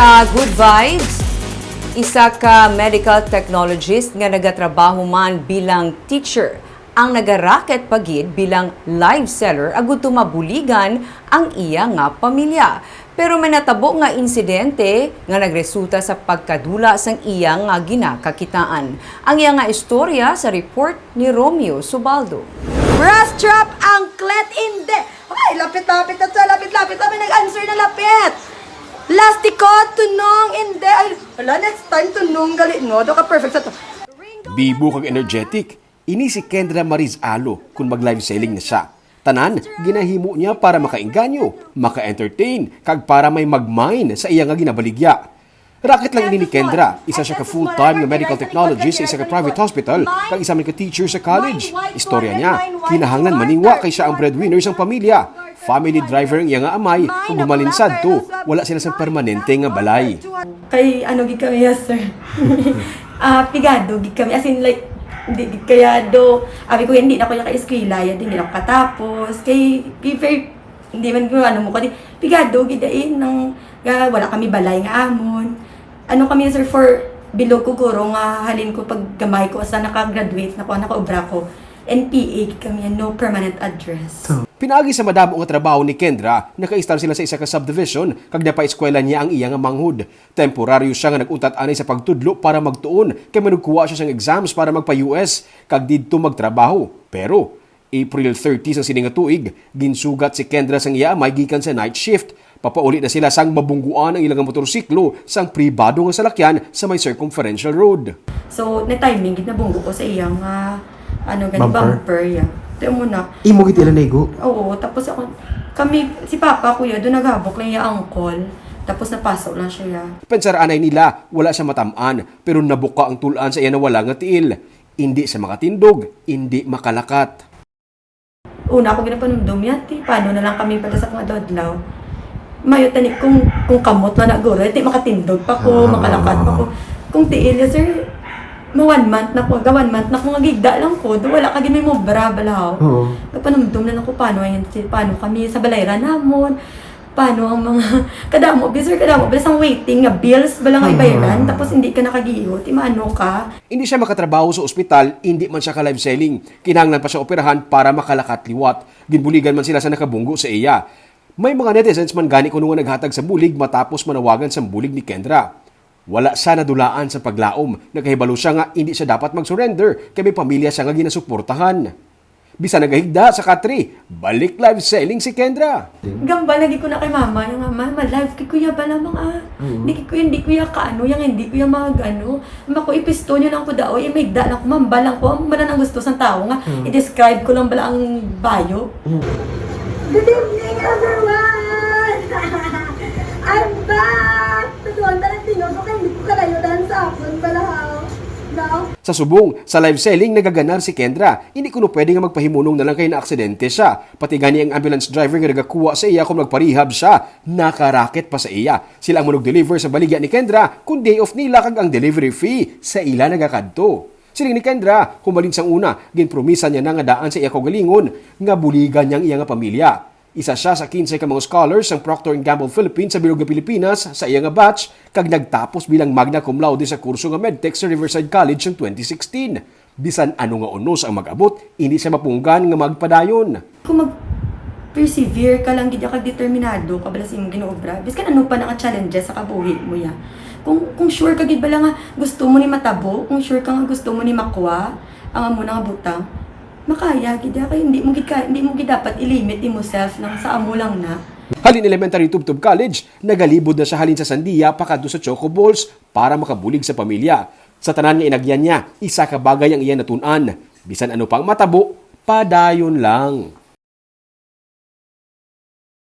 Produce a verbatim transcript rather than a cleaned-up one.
Sa Good Vibes, isa ka medical technologist nga nagatrabaho man bilang teacher ang nagaraket pa gid bilang live seller agud to mabuligan ang iya nga pamilya. Pero may natabo nga insidente nga nagresulta sa pagkadula sang iya nga ginakakitaan. Ang iya nga istorya sa report ni Romeo Subaldo. Bra strap, angklet, indi. Ay, lapit-lapit na sa lapit-lapit. Sabi, nag-answer na lapit. Lastikot, tunong, indi. Ay, wala, next time, tunong, gali, no? Do ka perfect sa to. Bibo kag energetic, ini si Kendra Mariz Alo kung mag-live selling na siya. Tanan, ginahimo niya para makaengganyo, maka-entertain, kag para may mag-mine sa iya nga ginabaligya. Raket lang ini ni Kendra, isa siya ka full-time nga medical technologist sa isa ka private hospital, kag isa man ka teacher sa college. Istorya niya, kinahanglan maningwa kay siya ang breadwinner sang pamilya. Family driver ang iya nga amay, kag humalin sadto, wala sila sang permanente nga balay. Kay ano gid kami, yes, sir. Ah, pigado gid kami. As in, like, hindi gid kaya do, abi ko, hindi na ko ya ka-eskwela, ya, hindi na ko katapos. Kay, kay very, hindi man ko, ano mo ko, di, pigado gid, eh, nang, nga, wala kami balay nga amon. Ano kami, sir, for bilog ko guro nga halin ko pag gamay ko, asa naka-graduate na ko, naka-obra ko. N P A gid kami, no permanent address. So, pinaagi sa madamo nga trabaho ni Kendra, nakaistar sila sa isa ka subdivision, kag napaeskwela niya ang iya nga manghod. Temporaryo sia nga nag-untat anay sa pagtudlo para magtuon, kay manugkuha sia sang exams para magpa-U S, kag didto magtrabaho. Pero, April thirty sang sini nga tuig, ginsugat si Kendra sang iya amay gikan sa night shift. Papauli na sila sang mabungguan ang ila nga motorsiklo sang pribado nga salakyan sa may Circumferential Road. So, na-timing gid nabunggo ko sa iya nga, ano gani, bumper, ya. Tiyo mo na. Imo gid ila naigo? Oo, tapos ako, kami, si Papa, kuya, doon naghabok lang iya angkol. Tapos napaso lang siya, ya. Pensar anay nila, wala siya matam-an, pero nabuka ang tul-an sa iya nawala nga tiil. Indi siya makatindog, indi makalakat. Una ako ginapanumdom niya, ti, paano na lang kami pala sa kung adlaw-adlaw. Mayo tani kung, kung kamot na naguro, ti, makatindog pa ko, makalakat pa ko. Kung tiil, ya, sir, ma one month na ko, ga one month na ko, nga gigda lang ko, do wala ka gid may mobra, balahaw. Oo. Napanumdom na lang ko, paano yan, ti, paano kami sa balay ra namon, paano ang mga, kadamo, bi, sir, kadamo, bi, sang waiting nga bills, bala nga ibayaran, tapos hindi ka nakagiho, ti, maano ka? Hindi siya makatrabaho sa ospital, hindi man siya ka live selling. Kinahanglan pa siya operahan para makalakat liwat. Ginbuligan man sila sa nakabunggo sa iya. May mga netizens man gani kuno nga naghatag sa bulig matapos manawagan sang bulig ni Kendra. Wala siya nadulaan sa paglaom. Nakahibalo siya nga hindi siya dapat mag-surrender kay may pamilya siya nga ginasuportahan. Bisan nagahigda sa katri, balik live selling si Kendra. Gambal lagi ko na kay mama, nga, "Mama, live kay kuya ba lamang, ah? Hindi kay kuya, hindi kuya kaano, yang hindi kuya mag-ano." Mako, ipisto niyo lang ko daw, imigda lang ko, mambal lang ko, ang bala nang gusto sang tao nga, i-describe ko lang bala ang bayo. Good evening, everyone! I'm back! Sa tuwang talang tinuod ko, kay hindi ko kalayo daan sa akon bala, ha? No? Sa subong, sa live selling, nagaganar si Kendra. Hindi kuno pwede nga magpahimunong na lang kay naaksidente siya. Pati gani ang ambulance driver nga nagakuha sa iya kung magparehab siya, nakaraket pa sa iya. Sila ang manug-deliver sa baligya ni Kendra kung day off nila kag ang delivery fee sa ila nagakadto. Siling ni Kendra, humalin sang una, ginpromisa niya na nga daan sa iya kaugalingon nga buligan niya ang iya nga pamilya. Isa siya sa kinse ka mga scholars sang Procter and Gamble Philippines sa bilog nga Pilipinas sa iya nga batch kag nagtapos bilang magna cum laude sa kurso nga medtech sa Riverside College sang twenty sixteen. Bisan ano nga unos ang mag-abot, hindi siya mapunggan nga magpadayon. Kung mag-persevere ka lang gid kag determinado ka bala sa imong ginaobra, biskan ano pa na nga challenges sa kabuhi mo ya. Kung, kung sure ka gid bala nga gusto mo ni matabo, kung sure ka nga gusto mo ni makuha ang amo na nga butang, makaya gid ya, kay hindi mo gid ka, hindi mo gid dapat i-limit imong self lang sa amo lang na. Halin Elementary Tubtub College, nagalibod na siya halin sa sandiya pakadto sa choco balls para makabulig sa pamilya. Sa tanan nga inagyan niya, isa ka bagay ang iya natun-an. Bisan ano pa ang matabo, padayon lang.